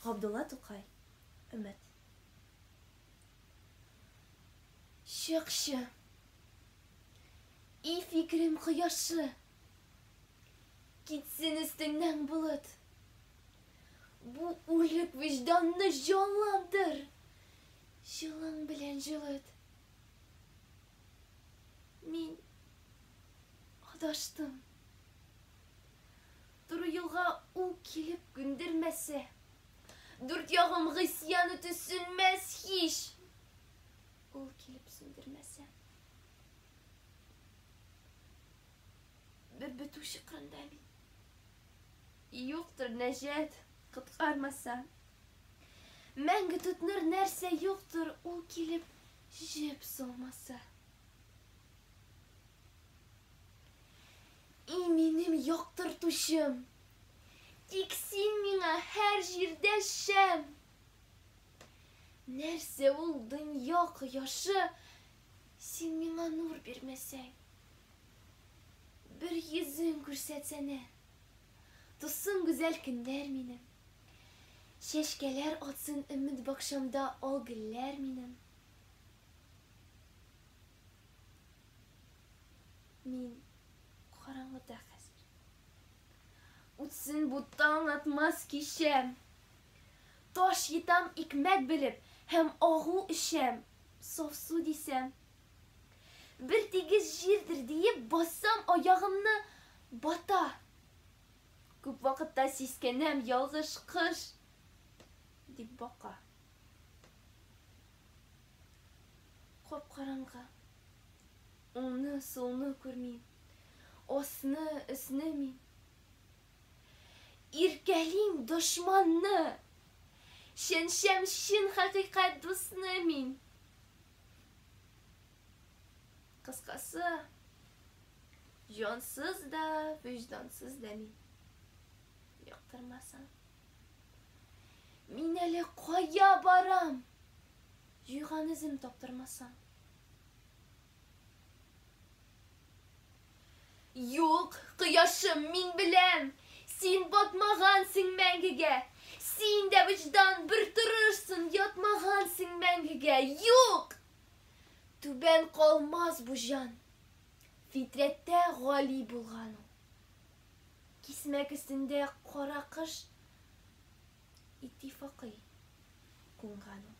Габдулла Тукай. Өмет. Чыкчы. И фикерем кояшы. Китсен өстеңнән болыт. Бу үлек вөҗданны җанландыр. Җылың белән җылыт. Мин адаштым. Туры юлга ул килеп күндермәсә, Дүрт ягым гыйсьян уты сүнмәс һич. Ул килеп сүндермәсә. Бер бетү чокырында мин. Юктыр нәҗат, коткармаса. Мәңге тотыныр нәрсә юктыр, ул килеп җеп салмаса. И минем яктыртучым! Тик син миңа һәр җирдә шәм! Нәрсә ул дөнья кояшы, син миңа нур бирмәсәң? Бер йөзең күрсәтсәнә, тусын гүзәл көннәр минем. Чәчкәләр атсын өмет бакчамда ал гөлләр минем. Мин караңгыда хәзер. Үтсен бу таң атмас кичәм. Таш йотам икмәк белеп һәм агу эчәм, саф су дисәм. Бер тигез җирдер диеп бассам аягымны бата. Күп вакытта сискәнәм ялгыш кыш дип бака. Кап-караңгы. Уңны, сулны күрмим. Асны, өсне мин. Иркәлим дошманны. Чәнчәм чын хакыйкать дусны мин. Кыскасы, җансыз да, вөҗдансыз да мин. Яктырмасаң. Мин әле кая барам? Җуйган эзем таптырмасаң. Юк, кояшым, мин беләм, син батмагансың мәңгегә. Син дә вөҗдан бер торырсың, ятмагансың мәңгегә. Юк! Түбән калмас бу җан. Фитрәттә гали булган ул. Кисмәк өстендә кара кыш иттифакый кунган ул.